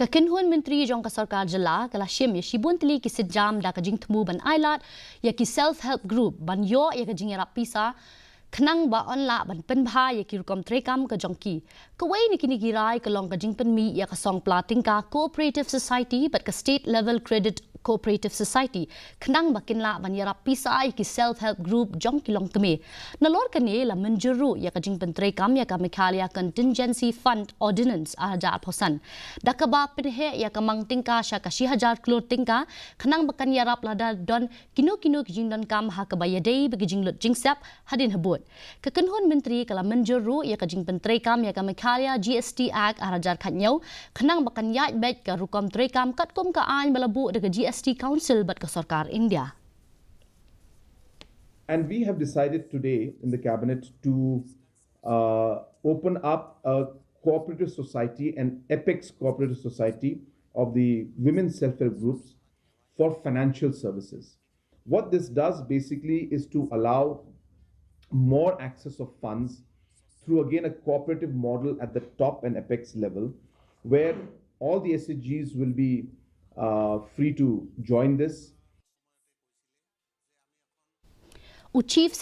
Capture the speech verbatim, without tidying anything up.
Ka kynhun myntri jong ka sorkar jylla ka la shim ïa shibun tylli ki sienjam da ka jingthmu ban ailad ïa ki self help group ban ïoh ïa ka jingïarap pisa khnang ba yn lah ban pynbha ïa ki rukom treikam ka jong ki. Kawei na kine ki rai ka long ka jingpynmih ïa ka song pla tyngka Cooperative Society bad ka State Level Credit Cooperative Society khnang ba kin lah ban ïarap pisa ïa ki self help group jong ki longkmie. Nalor kane la mynjur ruh ïa ka jingpyntreikam ïa ka Meghalaya Contingency Fund Ordinance ar hajar arphew san, da kaba pynheh ïa ka mang tyngka sha ka shi hajar klur tyngka khnang ba kan ïarap lada don kino kino ki jingdonkam ha kaba ïadei bad ki jinglut jingsep hadien habud. Ka kynhun myntri ka la mynjur ruh ïa ka jingpyntreikam ïa ka Meghalaya G S T Act ar hajar khatñiew khnang ba kan ïaid beit ka rukom treikam katkum ka aiñ ba la buh da ka G S T Council bad ka sorkar India. And we have decided today in the cabinet to uh, open up a cooperative society, an apex cooperative society of the women self-help groups for financial services. What this does basically is to allow more access of funds through, again, a cooperative model at the top and apex level, where all the S H Gs will be uh, free to join this. U Chief